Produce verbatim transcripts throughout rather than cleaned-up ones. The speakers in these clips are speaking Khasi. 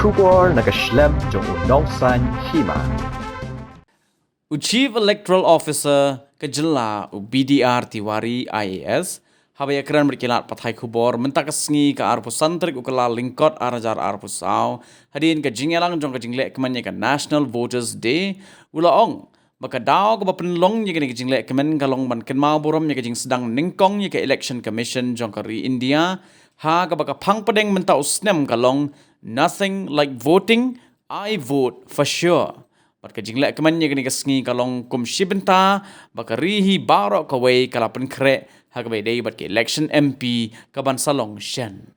Khubor na ka shlem jong u nongsan hima. U Chief Electoral Officer ka jylla, u B D R Tiwari I A S, haba ïakren bad ki lad pathai khubor mynta ka sngi ka arphew san tarik u Kyllalyngkot ar hajar arphew saw, hadien ka jingïalang jong ka jingleh kmen ïa ka National Voters Day, u la ong ba ka daw kaba pynlong ïa kane ka jingleh kmen ka long ban kynmaw burom ïa ka jingsdang nyngkong ïa ka Election Commission jong ka ri India, ha kaba ka phang pdeng mynta u snem ka long "Nothing like voting, I vote for sure." Bad ka jingleh kmen ïa kane ka sngi ka long kum shi bynta ba ka ri hi baroh kawei ka la pynkhreh ha kaba ïadei bad ka election M P kaban sa long shen.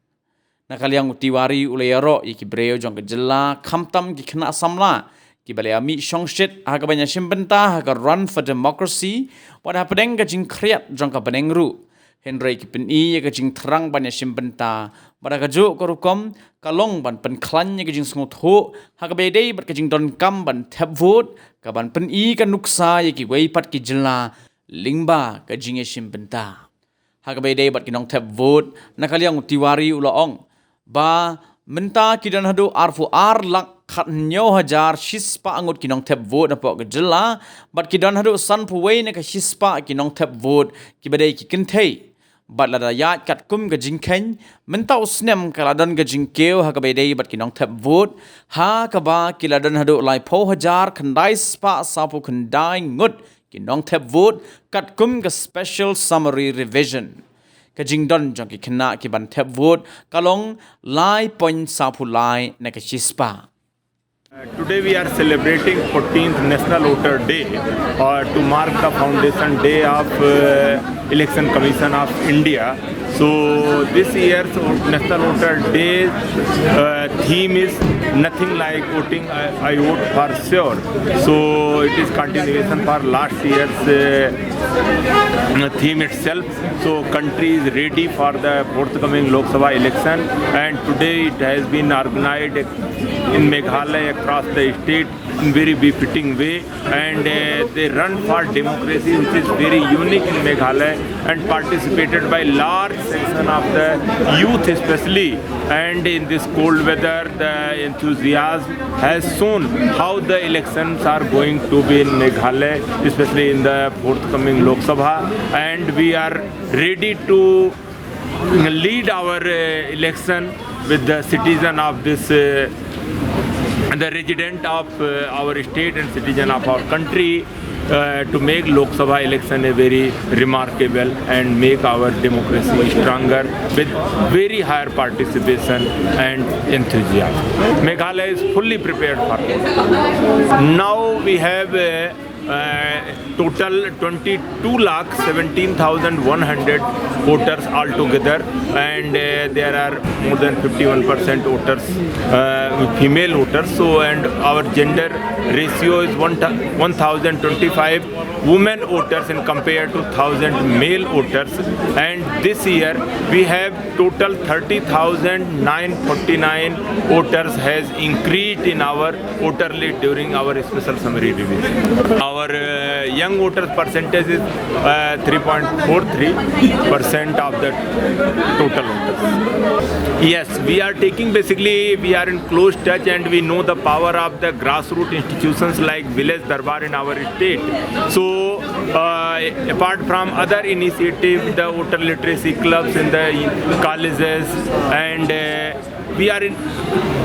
Na ka liang u Tiwari u la ïaroh ïa ki briew jong ka jylla, khamtam ki khynnah samla, kiba la ïamih shongshit ha kaban ïashim bynta ha ka Run for Democracy, wat hapdeng ka jingkhriat jong ka bneng ruh. Hynrei ki pyni ïa ka jingthrang ban ïashim bynta bad ha kajuh ka rukom ka long ban pynkhlaiñ ïa ka jingsngewthuh ha kaba ïadei bad ka jingdonkam ban thep vote, kaban pyni ka nuksa ïa kiwei pat ki jylla lyngba ka jingïashim bynta. Ha kaba ïadei bad ki nongthep vote, na ka liang u Tiwari u la ong ba mynta ki don haduh arphew ar lak khathynñiew hajar shispah ngut ki nongthep vote hapoh ka jylla, bad ki don haduh sanphew wei na ka shispah ki nongthep vote kiba dei ki kynthei. Bad lada ïaid katkum ka jingkheiñ, mynta u snem ka la don ka jingkiew ha kaba ïadei bad ki nongthep vote, ha kaba ki la don haduh laiphew hajar khyndai spah sawphew khyndai ngut ki nongthep vote katkum ka Special Summary Revision. Ka jingdon jong ki khynnah kiban thep vote ka long lai point sawphew lai na ka shispah. Uh, today we are celebrating fourteenth National Voter Day, uh, to mark the foundation day of, uh, Election Commission of India. So this year's National Voter Day, uh, theme is "Nothing like voting, I, I vote for sure." So it is continuation for last year's, uh, theme itself. So country is ready for the forthcoming Lok Sabha election, and today it has been organized in Meghalaya across the state in very befitting way, and, uh, the Run for Democracy, which is very unique in Meghalaya and participated by large section of the youth especially, and in this cold weather the enthusiasm has shown how the elections are going to be in Meghalaya, especially in the forthcoming Lok Sabha, and we are ready to lead our, uh, election with the citizen of this, uh, and the resident of, uh, our state and citizen of our country, uh, to make Lok Sabha election a very remarkable and make our democracy stronger with very higher participation and enthusiasm. Meghalaya is fully prepared for it. Now we have, uh, uh, total twenty-two lakh seventeen thousand one hundred voters altogether, and, uh, there are more than fifty-one percent voters, uh, female voters. So, and our gender ratio is one, one thousand twenty-five women voters in compared to thousand male voters. And this year we have total thirty thousand nine forty-nine voters has increased in our voter list during our special summary revision. Our, uh, young voters percentage is, uh, three point four three percent of the total voters. Yes, we are taking, basically, we are in close touch and we know the power of the grassroots institutions like Village Darbar in our state. So, uh, apart from other initiatives, the voter literacy clubs in the colleges, and, uh, we are in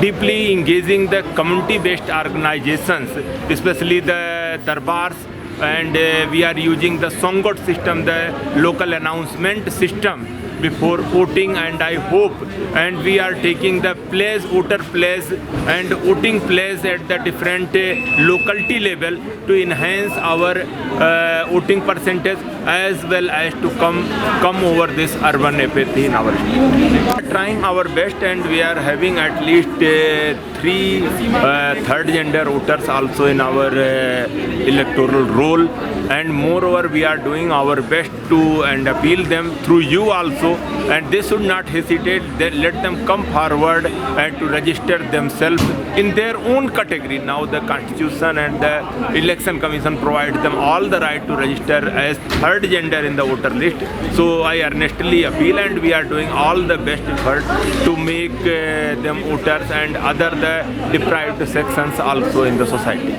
deeply engaging the community-based organizations, especially the darbars, and, uh, we are using the Songot system, the local announcement system before voting, and I hope, and we are taking the place, voter place and voting place at the different, uh, locality level to enhance our, uh, voting percentage as well as to come, come over this urban apathy in our state. We are trying our best and we are having at least, uh, three, uh, third gender voters also in our, uh, electoral roll. And moreover, we are doing our best to and appeal them through you also, and they should not hesitate. They let them come forward and to register themselves in their own category. Now the constitution and the election commission provide them all the right to register as third gender in the voter list. So I earnestly appeal, and we are doing all the best effort to make uh, them voters and other the deprived sections also in the society.